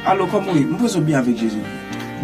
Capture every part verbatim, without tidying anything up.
Alò, kòman w ye? M panse w byen avèk Jezi.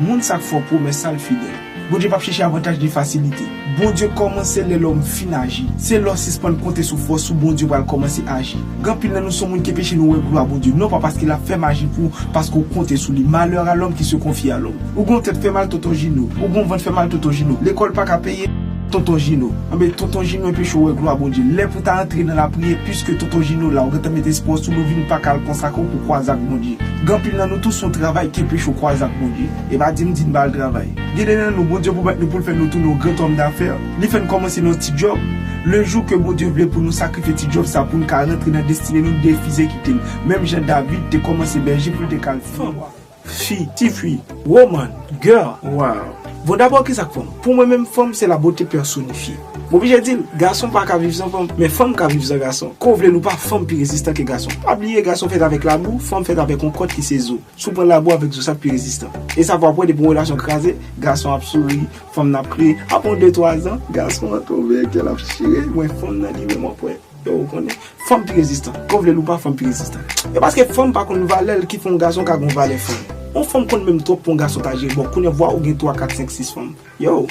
Moun sa k fè w pwomès sa, l fidèl. Bondye p ap chèche avantaj ni fasilite. Bondye kòmanse lè lòm fin aji. Se lè w sispann konte sou fòs ou Bondye pral kòmanse aji. Gen anpil nan nou se yon moun ke peche nou wè glwa Bondye. Non pa paske l ap fè maji pou ou, paske w konte sou li. Malheur à l'homme qui se confie à l'homme. Ou gen yon tèt fè mal, tonton Jino. Ou gen yon vant fè mal, tonton Jino. Lekòl pa ka peye, tonton Jino. Anben, tonton Jino enpeche w wè glwa Bondye. Lè pou w ta antre nan lapriyè, piske tonton Jino la, ou gentan met espwa w sou li, ou vin pa ka al konsakre w pou kwaze ak Bondye. Gen anpil nan nou tou se yon travay ki enpeche w kwaze ak Bondye. E pa di m di n ba l travay. Gen de nan nou, Bondye pwomèt nou pou l fè nou tounen yon gran homme d'affaires. Li fè n kòmanse nan yon ti djòb. Le jou ke Bondye vle pou nou sakrifye ti djòb sa pou n ka rantre nan destine nou, n defize kite l. Menm jan David te kòmanse bèje pou l te ka al fanm, fi, tifi, woman, girl. Wow. Bon, dabò, kisa k fanm? Pou mwen menm, fanm se la beauté personnifiée. M oblije di l, gason pa ka viv san fanm, men fanm ka viv san gason. Ke w vle l ou pa, fanm pi rezistan ke gason. Pa bliye, gason fèt avèk labou, fanm fèt avèk yon kòd ki se zo. Si w pran labou avèk zo, sa k pi rezistan. E sa fè w ap wè depi yon relasyon kraze, gason ap souri, fanm nan ap kriye. Apre yon de twa zan, gason an tonbe, kè l ap chire, men fanm nan li menm w ap wè. Yo, ou konnen, fanm pi rezistan. Ke w vle l ou pa, fanm pi rezistan. E paske fanm pa konn valè l ki fè yon gason ka gen yon valè fanm. Yon fanm konn menm twòp pou yon gason ta jere. Bon, kounye a vwa ou gen twa, kat, senk, sis fanm. Yo!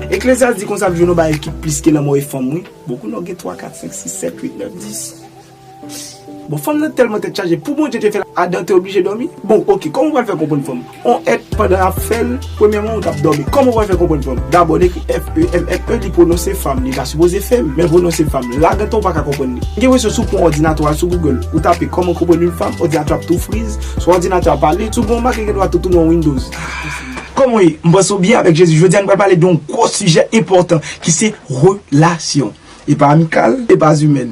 Eklezyas di konsa, l jwenn yon bagay ki plis ke lanmò e fanm, wi. Bon, kounye a w gen twa, kat, senk, sis, sèt, uit, nèf, dis. Bon, fanm nan tèlman tèt chaje. Pou Bondye te fè l, Adan te oblije dòmi? Bon, oke, kòman w pral fè konprann fanm? On èt pandan y ap fè l, premyèman, ou t ap dòmi. Kòman w pral fè konprann fanm? Dabò, l ekri F E M M E, li pwononse fanm, li pa sipoze fèm, men pwononse fanm. La, gentan, ou pa ka konprann li. Gen yon resous, ou pran òdinatè w al sou Google, ou tape comment comprendre une femme, òdinatè ap tou friz, sou òdinatè ap pale, sou gon make gen dwa tou tounen yon Windows. Kòman w ye? M panse w byen avèk Jezi. Jodi a, nou pral pale de yon gwo sijè enpòtan ki se relasyon. E pa amikal, e pa imèn,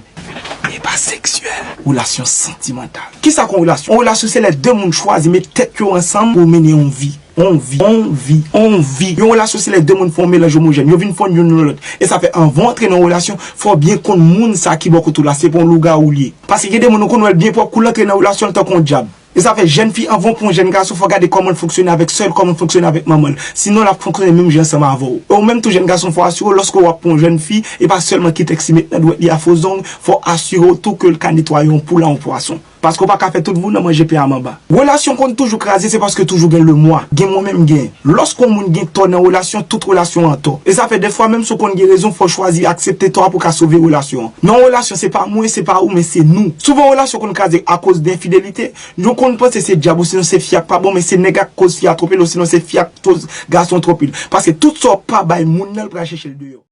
e pa seksyèl. Relasyon santimantal. Kisa k yon relasyon? Yon relasyon se lè de moun chwazi met tèt yo ansanm pou mennen yon vi. Yon vi, yon vi, yon vi. Yon relasyon se lè de moun fè yon melanj omojèn. Yo vin fonn youn nan lòt. E sa fè anvan w antre nan yon relasyon, fò w byen konn moun sa ki bò kote w la, se pa yon lougawou l ye. Paske gen de moun ou konn wè l byen pwòp, kou l antre nan relasyon, l tankou yon dyab. E sa fè jèn fi, anvan w pran yon jèn gason, fò w gade kòman l fonksyone avèk sè l, kòman l fonksyone avèk manman l. Sinon, l ap fonksyone menm jan ansanm avè w. E ou menm tou jèn gason, fò w asire w, lòske w ap pran yon jèn fi, e pa sèlman kite l simet nan dwèt li a fo zong, fò w asire w tou ke l ka netwaye yon poul a yon pwason. Paske w pa ka fè tout vou nan manje pen a manba. Relasyon konn toujou kraze, se paske toujou gen lemwa. Gen mwen menm gen. Lòske yon moun gen tò nan relasyon, tout relasyon an tò. E sa fè dèfwa, menm si w konn gen rezon, fò w chwazi aksepte tò a pou w ka sove relasyon an. Nan yon relasyon, se pa mwen, se pa ou, men se nou. Souvan, relasyon konn kraze akoz de enfidelite. Nou konn panse se dyab osinon se fi a k pa bon, men se nèg la k koz fi a twonpe l osinon se fi a k koz gason twonpe l. Paske tout sa w pa bay moun nan, l pral chèche l deyò.